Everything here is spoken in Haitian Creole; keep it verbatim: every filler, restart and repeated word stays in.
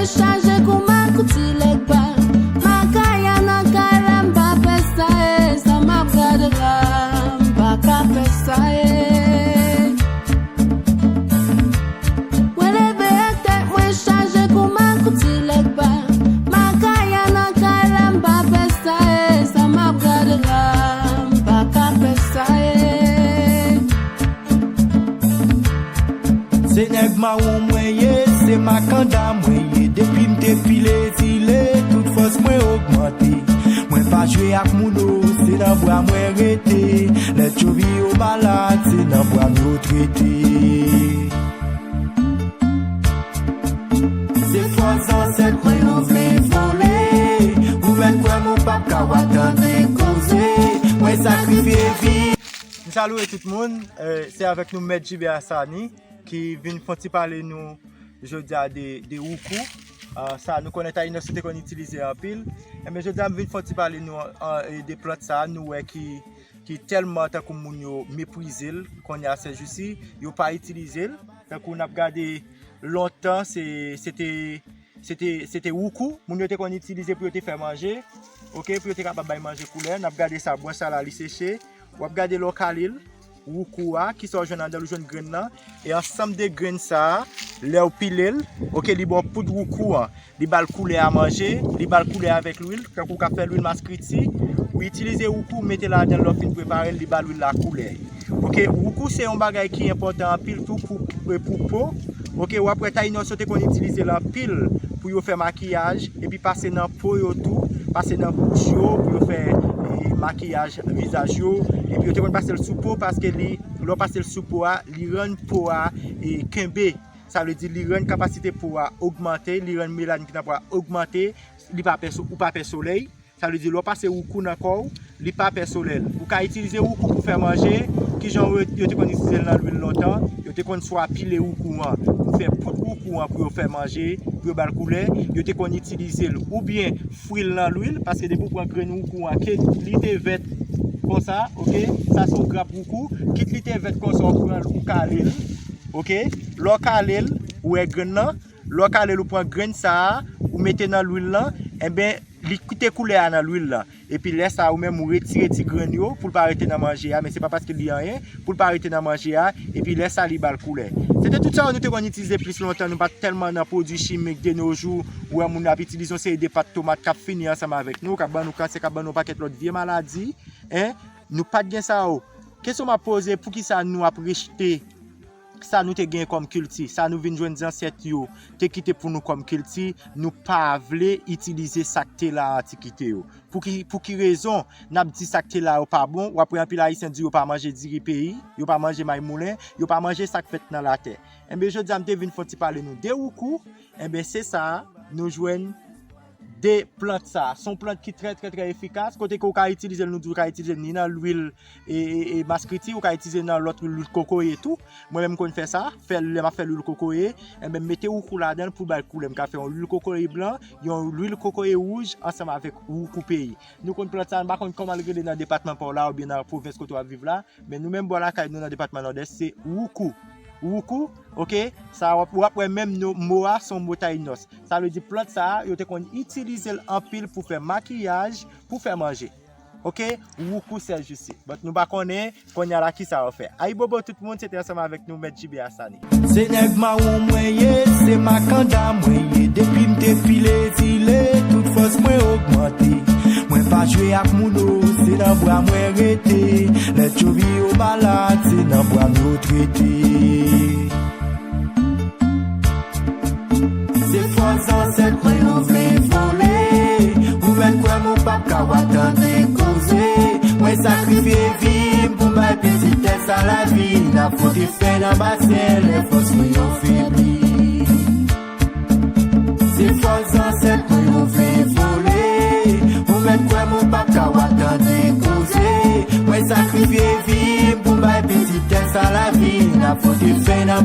Chaje kou makouti lèk ba. Makaya nan kay la, m pa pè sa e, sa m ap gade la, m pa ka pè sa e. Mwen leve ak tèt mwen chaje kou makouti lèk ba. Makaya nan kay la, m pa pè sa e, sa m ap gade la, m pa ka pè sa e. Se nèg mawon mwen ye, se makanda mwen ye. Depi m te pile zile, tout fòs mwen ogmante. Mwen pa jwe ak moun o, se nan bra mwen rete. Lè tchovi yo malad, se nan bra m yo trete. Se fòs zansèt mwen nou vle vole. Ou mèt kwè m ou p ap ka w a tande koze. Mwen sakrifye vi. M salye tout moun, eh, se avèk nou Mèt Jibe Asani ki vin fè yon ti pale nou jodi a de, de woukou. Ah, sa nou konnen Tayinòs yo te konn itilize anpil. Enben, jodi a m vin fè yon ti pale nou, ah, eh, de plant sa a, nou wè ki, ki tèlman tankou moun yo meprize l kounye a sèjousi, yo pa itilize l. Tankou n ap gade lontan, se, se te, se te, se te woukou, moun yo te konn itilize pou yo te fè manje, oke, pou yo te kapab bay manje koulè. N ap gade sa, bwè sa la, li seche. W ap gade lè w kale l, woukou a, kisa w jwenn ladan l, ou jwenn grenn nan. E ansanm de grenn sa a, lè w pile l, oke, li ba w poud woukou an. Li ba l koulè a manje, li ba l koulè avèk lwil, tankou w ka fè lwil maskriti. Ou itilize woukou, mete ladan l, lè w fin prepare l, li ba lwil la koulè. Oke, woukou se yon bagay ki enpòtan anpil tou pou, pou po. Oke, w ap wè Tayinòs yo te konn itilize l anpil pou yo fè makiyaj, epi pase nan po yo tou, pase nan bouch yo pou yo fè, eh, makiyaj vizaj yo, epi yo te konn pase l sou po paske li, lè w pase l sou po a, li rann po a, eh, kenbe. Sa vle di li rann kapasite po a ogmante, li rann melanin ki nan po a ogmante, li pa pè so-, ou pa pè solèy. Sa vle di lè w pase woukou nan kò w, li pa pè solèy. Ou ka itilize woukou pou fè manje. Kijan yo, yo te konn itilize l nan lwil lontan? Yo te konn swa pile woukou an pou fè poud woukou an pou yo fè manje, pou yo ba l koulè. Yo te konn itilize l oubyen fri l nan lwil, paske depi w pran grenn woukou an, kit li te vèt konsa, oke? Sa se yon grap woukou. Kit li te vèt konsa, ou pran l, ou kale l, oke? Lè w kale l, ou wè grenn nan. Lè w kale l, ou pran grenn sa a, ou mete nan lwil lan, enben, li kite koulè a nan lwil lan. Epi lè sa a, ou menm, ou retire ti grenn yo pou l pa rete nan manje a, men se pa paske li anyen, pou l pa rete nan manje a, epi lè sa a, li ba l koulè. Se te tout sa yo nou te konn itilize plis lontan, nou pa t tèlman nan pwodui chimik de nos jours, ou wè moun yo ap itilize yon seri de pat tomat k ap fini ansanm avèk nou, k ap ban nou kansè, k ap ban nou yon pakèt lòt vye maladi, en, nou pa t gen sa yo. Kesyon m ap poze, poukisa nou ap rejte sa nou te gen kòm kilti, sa nou vin jwenn zansèt yo te kite pou nou kòm kilti, nou pa vle itilize sa k te la antikite yo. Pou ki, pou ki rezon n ap di sa k te la yo pa bon? W ap wè anpil Ayisyen di yo pa manje diri peyi, yo pa manje may moulen, yo pa manje sa k fèt nan latè. Enben, jodi a m te vin fè yon ti pale nou de woukou, enben, se sa a, nou jwenn de plant sa a. Se yon plant ki trè, trè, trè efikas, kote ke w ka itilize l, nou di w ka itilize l ni nan lwil e, e, e maskriti, ou ka itilize nan lòt lwil kokoye tou. Mwen menm m konn fè sa, fè lè m ap fè lwil kokoye, enben m mete woukou ladan l pou l bay koulè. M ka fè yon lwil kokoye blan, yon lwil kokoye wouj ansanm avèk woukou peyi. Nou konn plant sa, m pa konn kòman l rele nan depatman pa w la oubyen nan pwovens kote w ap viv la, men nou menm bò lakay nou nan depatman Nòdès, se woukou. Woukou, oke? Sa w ap, w ap wè menm nou, mo a se yon mo Tayinòs. Sa vle di plant sa a, yo te konn itilize l anpil pou fè makiyaj, pou fè manje. Oke, woukou sèjousi. But nou pa konnen, kounye a la kisa yo fè. Ayibobo tout moun, se te ansanm avèk nou, Mèt Jibe Asani. Se nèg mawon mwen ye, se makanda mwen ye. Depi m te pile zile, tout fòs mwen ogmante. Mwen pa jwe ak moun o, se nan bra mwen rete. Lè tchovi yo malad, se nan bra m yo trete. Se fòs zansèt mwen nou vle vole. Ou mèt kwè m ou p ap ka w a tande koze. Mwen sakrifye vi m pou m bay pitit tè sa lavi. N ap fwote fè nan basen lè fòs mwen yo febli. Se fòs zansèt mwen nou vle vole. Ou mèt kwè m ou p ap ka w a tande koze. Mwen sakrifye vi m pou m bay pitit tè sa lavi. N ap fwote fè nan